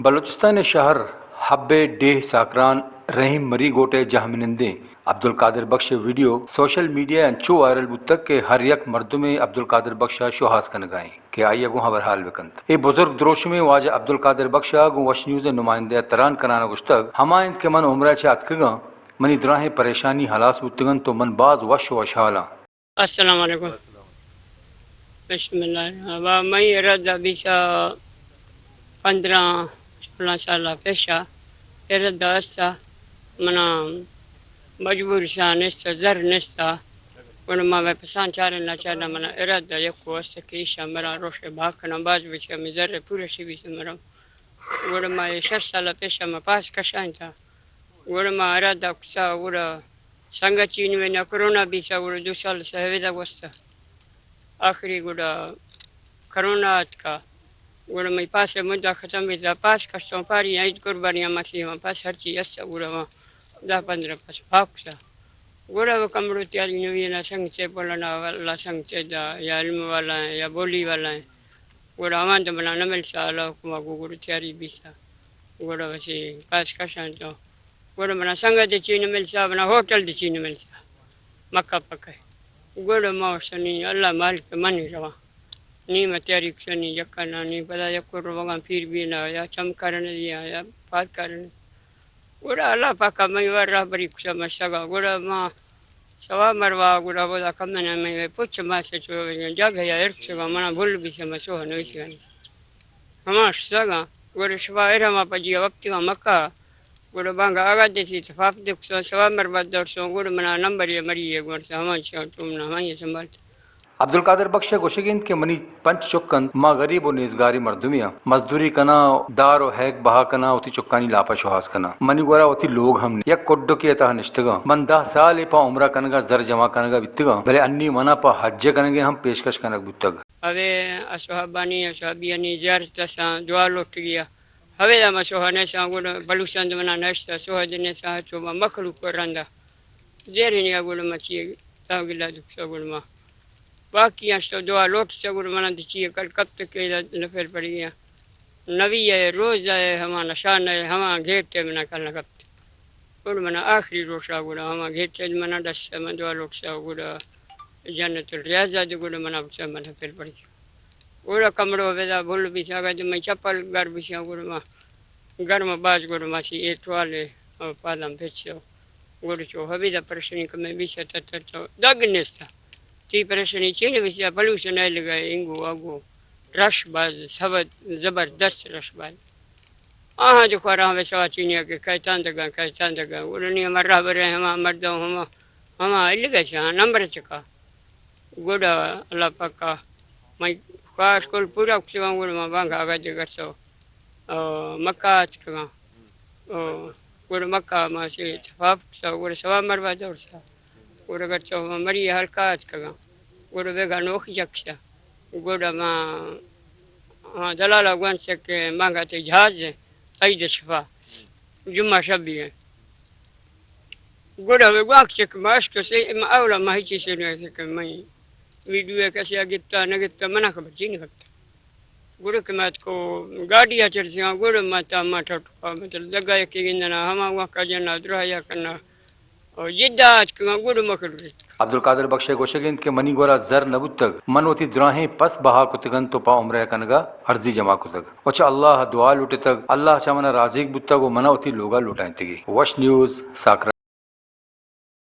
بلوچستان ءِ شہر حب ءِ ڈیہہ ساکران رحیم مری گوٹ ءِ جہمنندیں عبدالقادر بخش ءِ ویڈیو سوشل میڈیا ءَ انچو وائرل بوتگ کہ ہر یک مردمے عبدالقادر بخش ءَ شوہاز کنگ ءَ انت کہ آئی ءَ گوں ہبرحال بہ کنت۔ اے بزرگ دروشمیں واجہ عبدالقادر بخش ءَ گوں وش نیوز ءِ نمائندہ ءَ تران کنان ءَ گوشتگ، ہما انت کہ من عمرہ ءَ چہ اتکگ آں، منی دراہیں پریشانی ہلاس بوتگ انت ءُ من باز وش ءُ وشحال آں۔ السلام علیکم۔ بسم اللہ الرحمن الرحیم۔ وا مئی ارادہ بیسا پندرہ، سولہ سال پیشا ارادہ استا، منا مجبوری سا نستا، زر نستا، گڑا ما وے پسان چارے ناچارا منا ارادہ یکو استا کہ ایشا مرا روشے بھا کناں، باز بچا می زر پورا شی بیسا مرا۔ گڑا ما اے شش سال پیشا ما پاس کشائینتا۔ گڑا ما ارادہ کتا، گڑا سنگتی نوینا کرونا بیتا، گڑا دو سال سہ ہیویدا گوستا۔ آخری گڑا کرونا آتکا۔ گڑا مئی پاس مدت ختم بیتا، پاس کشتوں پاری عید قربانی ما سی ما پاس ہرچی استا، گڑا ما دہ پندرہ پاس پاک کتا۔ گڑا وہ کمڑو تیاری نوینا سنگتے بولنا، اللہ سنگتے دا، یا علم والا ہیں، یا بولی والا ہیں۔ گڑا ہمان تو منا نہ ملسا، اللہ حکما گو گڑا تیاری بیسا۔ گڑا وسی پاس کشان تو۔ گڑا منا سنگت چی نہ ملسا، منا ہوٹل دی چی نہ ملسا۔ مکہ پکے۔ گڑا ما سنی اللہ مالک منی رواں۔ نی ما تیاری کسنی یکا نا، نی پدا یکو روگاں پیر بینا، یا چم کرن دیا، یا پاد کرن۔ گڑا اللہ پاکا مئی ور رہبری کتا مشتگا۔ گڑا ما سوا مروا گڑا ودا کمنا مئی پچ ما سے چو جاگہ یا ارکسگا منا بھل بیسا ما سوہ نویسگانی۔ ہما شتگا۔ گڑا شپا ارہما پجیا وقتگا مکہ۔ گڑا بانگا آگا دیسی تفاف دکسا سوا مروا دورسا۔ گڑا منا نمبر یا مری گڑسا ہما چا تو منا ہما سنبھالتا۔ عبدالقادر بخش ءِ گوشگ انت کہ منی پنچ چک انت، ما غریب ءُ نیزگاریں مردمے آں، مزدوری کناں، دار ءُ ہیک بہا کناں، وتی چکانی لاپ ءَ شوہاز کناں۔ منی گورا وتی لوگ ہم نی، یک کڈکے ءِ تہا نشتگاں۔ من دہ سالے پہ عمرہ کنگ ءَ زر جمع کنگ ءَ بیتگاں، بلے انی منا پہ حج ءِ کنگ ءِ ہم پیشکش کنگ بوتگ۔ اوے اصحابانی، اصحابیانی زیارت ءَ ساں دعا لوٹگی ءَ۔ اوے ہما سوہ نیساں گڑا بلوچستان منا نشتہ، سوہ دے نیساں، ہچو ما مخلوق رندا زیرینی ءَ گڑا ما چی تاں گلہ دکھتا گڑا ما باقی اش تو دعا لوٹسا گڑا منا دی چی کل کپت کہ نفر پڑی گیا۔ نوی ءَ روز ءَ ہما نشان ءَ ہما گھیٹ ءَ منا کل نہ کپت۔ گڑا منا آخری روشا گڑا ہما گھیٹ ءَ منا دست ءَ من دعا لوٹسا گڑا جنت الریاض ءَ گڑا منا بچا من نفر پڑی۔ گڑا کمڑو ودا بھل بیسا، اگاں من چپل گر بیسا گڑا ما گرم باز گڑا ما سی اے ٹوالے پاداں پچو۔ گڑا چو ہبیدا پریشانی کمے بیسا تتر تو دگ نیستا۔ تی پریشانی چین بیسا، پلوشن ءَ لگا، انگو اگو رش باز، سبت زبردست رش باز۔ آہاں جو کھارا ہمے سوا چینی کہ کہتان دگا، کہتان دگا۔ گڑا نی ہما رہبر ہما مردم ہما، ہما لگا چا نمبر چکا۔ گڑا اللہ پاکا مئی خواہش کل پورا کتگاں، گڑا ما بانگا آگا دے گرسو، او، مکہ اتکگاں۔ او، گڑا مکہ ما سے طواف کتا، گڑا سوا مروا دورسا۔ گڑا گرسو ما مری حلقہ اتکگاں۔ گڑا بیگا نوخ جکشا۔ گڑا ما، ہاں، دلالا گوانسا کہ مانگا تے جہاز دے، عید شفا، جمعہ شبی ہے۔ گڑا ہمے گوانک چک ما اشکت، ما اولا ما ہچی سے نہ کہ مئی ویڈیو کسی ءَ گپتا نہ گپتا، منا خبر چی نہ گپتا۔ گڑا کہ ما اتکو گاڑی ءَ چڑھتگاں، گڑا ما تا ما ٹھٹکا، مطلب، دگا یکی گندنا، ہما گوانکا جنا، درہایا کنا، او جدہ اتکگاں، گڑا ما کل رتک۔ عبدالقادر بخش ءِ گوشگ انت کہ منی گورا زر نہ بوتگ، من وتی دراہیں پس بہا کتگ انت ءُ پہ عمرہ کنگ ءَ ارزی جمع کتگ ءُ چہ اللہ ءَ دعا لوٹتگ، اللہ چہ من ءَ رازیگ بوتگ ءُ من ءَ وتی لوگ ءَ لوٹائینتگی۔ وش نیوز، ساکران۔